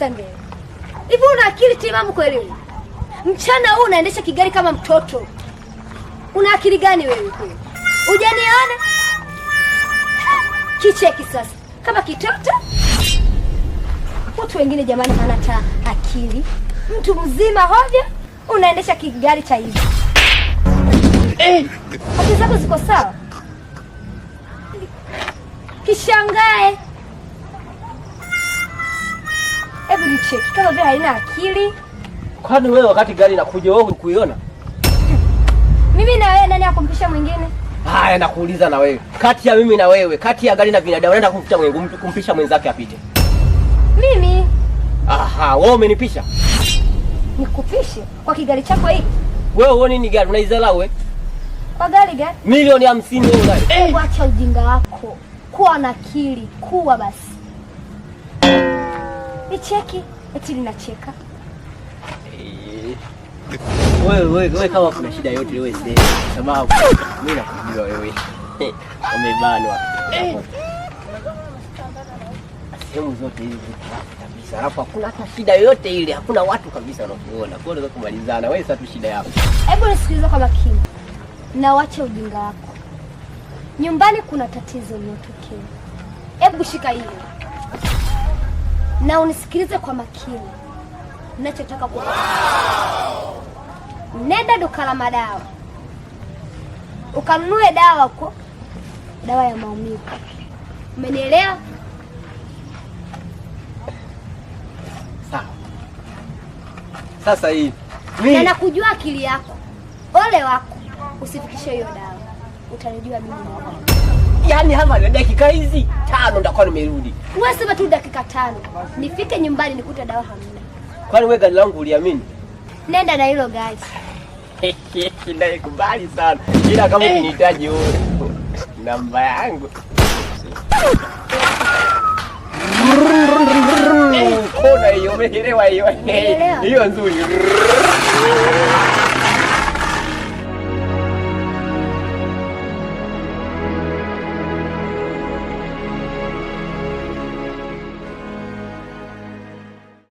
Msangeli, hivi una akili timamu kweli? Mchana huu unaendesha kigari kama mtoto, una akili gani wewe kweli? Hujaniona? Kicheki sasa kama kitoto. Watu wengine jamani, hana ta akili. Mtu mzima hovyo, unaendesha kigari cha hivi. Akili zako ziko sawa? Kishangae. Hebu nicheki kama vile haina akili. Kwani wewe wakati gari inakuja wewe hukuiona? Mimi na wewe, nani akumpisha mwingine? Haya, nakuuliza na wewe, kati ya mimi na wewe, kati ya gari na binadamu, naenda kumpisha mwengu, kumpisha mwenzake apite? Mimi. Aha, wewe umenipisha. Nikupishe kwa kigari chako hiki? Wewe uone ni gari unaizala wewe? Kwa gari gani? Milioni 50 wewe unayo. Eh, acha ujinga wako. Kuwa na akili, kuwa basi. Nicheki, eti linacheka. Eh. Wewe wewe wewe, kama kuna shida yote wewe sema, sababu mimi nakujua wewe. Umebanwa. Eh. Sehemu zote hizi kabisa, alafu hakuna hata shida yoyote ile, hakuna watu kabisa wanakuona. Kwa hiyo unaweza kumalizana wewe, sasa tu shida yako. Hebu nisikilize kwa makini na wache ujinga wako. Nyumbani kuna tatizo limetokea. Hebu shika hiyo na unisikilize kwa makini. Ninachotaka ku nenda duka la madawa ukanunue dawa huko, dawa ya maumivu. Umenielewa? Sawa. Sasa hii Na mimi nakujua akili yako, ole wako usifikishe hiyo dawa, utanijua mimi. Yani hapa na dakika hizi 5 nitakuwa nimerudi. Wewe sema tu dakika 5 nifike nyumbani nikute dawa hamna. Kwani wewe gari langu uliamini? Nenda na hilo gari. Naikubali sana, ila kama ukinihitaji wewe, namba yangu kona hiyo, umeelewa hiyo? Nimeelewa. Hiyo nzuri.